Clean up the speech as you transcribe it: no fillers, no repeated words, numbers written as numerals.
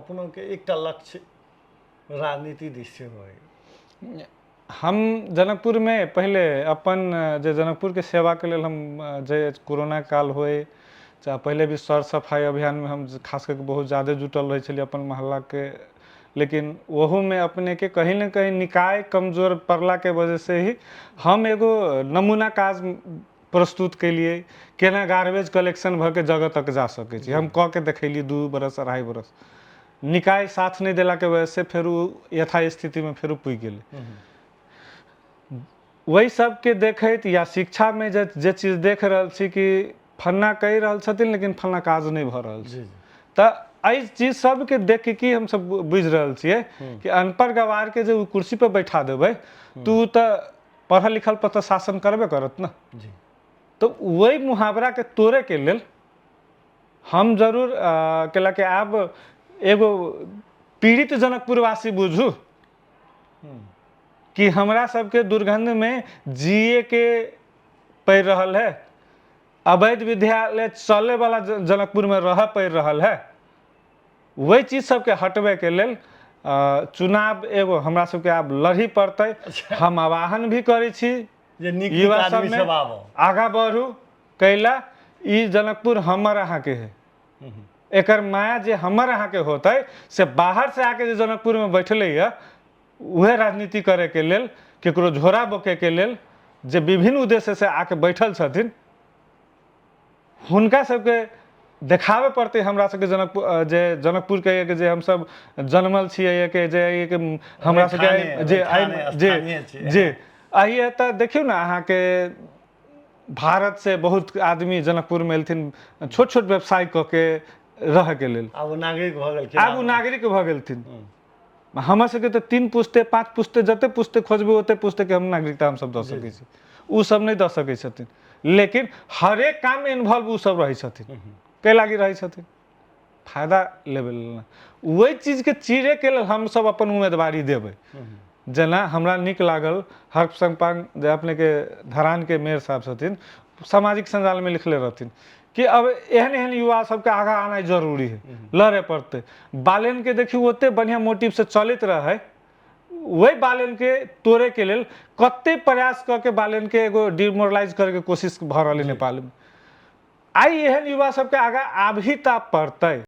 अपनोके एकटा लक्ष्य राजनीति दिस सेहो अइ। हम जनकपुरमे पहिले अपन जे जनकपुरके सेवाके लेल हम जे कोरोना काल होइ चाहे पहिले भी सर सफाइ अभियानमे हम खास कऽ के बहुत ज्यादे जुटल रहै छलियै अपन मोहल्लाके। लेकिन ओहूमे अपनेके कहीं ने कहीं निकाय कमजोर पड़लाके वजहसँ ही हम एगो नमूना काज प्रस्तुत केलियै, केना गार्बेज कलेक्शन भऽ के जगह तक जा सकै छी। हम कऽ के देखेलियै 2 बरस 2.5 बरस। निकाय साथ नहि देलाके वजहसँ फेर ओ यथास्थितिमे फेर पुगि गेलै। ओहि सबके देखैत या शिक्षामे जे जे चीज देख रहल छी कि फन्ना कहि रहल छथिन लेकिन फन्ना काज नहि भऽ रहल छै, तऽ एहि चीज सबके देख के की हमसब बुझि रहल छियै कि अनपढ़ गवारके जे ओ कुर्सी पर बैठा देबै तऽ ओ तऽ पढ़ल लिखल पर तऽ शासन करबे करत ने। तऽ ओहि मुहावराके तोड़ैके लेल हम जरूर कैला कि आब एगो पीड़ित जनकपुरवासी बुझू कि हमरा सबके दुर्गंध में जिए के पड़ि रहल है, अवैध विद्यालय चले वाला जनकपुर में रह पड़ि रहल है। वही चीज सबके हटबे के लेल चुनाव एगो हमरा सबके आब लड़ही पड़तै। हम आह्वान भी करै छी जे नीक नीक युवा आदमी सबमे सब आबो, आगाँ बढ़ू, कैला ई जनकपुर हमर अहाँके है, एकर माया जे हमर अहाँके होतै से बाहर से आके जे जनकपुर में बैठले यऽ उहे राजनीति करे के लेल, केकरो झोरा बोके के लेल जे विभिन्न उद्देश्य से आके बैठल छथिन हुनका सबके देखाबे पड़तै हमरा सबके जनकपुर, जे जनकपुर के जे हमसब जन्मल छियै, के जे के हमरा सबके जे जे जे एहि तऽ देखियौ ने अहाँके भारत से बहुत आदमी जनकपुर में एलथिन छोट छोट व्यवसाय कऽ के रहके लेल, आब ओ नागरिक भऽ गेलखिन, आब ओ नागरिक भऽ गेलथिन। हमर सबके तऽ 3 पुस्ते 5 पुस्ते जते पुस्ते खोजबै ओते पुस्ते के हम नागरिकता हमसब दऽ सकै छी, ओ सब नहि दऽ सकै छथिन। लेकिन हरेक काम में इन्वॉल्व ओ सब रहै छथिन, कै लागी रहै छथिन? फायदा लेबै लेल। ओहि चीजके चीरैके लेल हमसब अपन उम्मीदवारी देबै। जेना हमरा नीक लागल हर्ष संपान जे अपनेके धरानके मेयर साहब छथिन, सामाजिक सञ्जालमे लिखले रहथिन कि अब एहन एहन युवा सबके आगाँ आनाइ जरूरी है, लड़े पड़तै। बालेनके देखियौ ओते बढ़िआँ मोटिवसँ चलैत रहै, वही बालेनके तोड़ैके लेल कते प्रयास कऽ के बालेनके एगो डिमोरलाइज करैके कोशिश भऽ रहल है नेपालमे। आइ एहन युवा सबके आगाँ आबही तऽ पड़तै।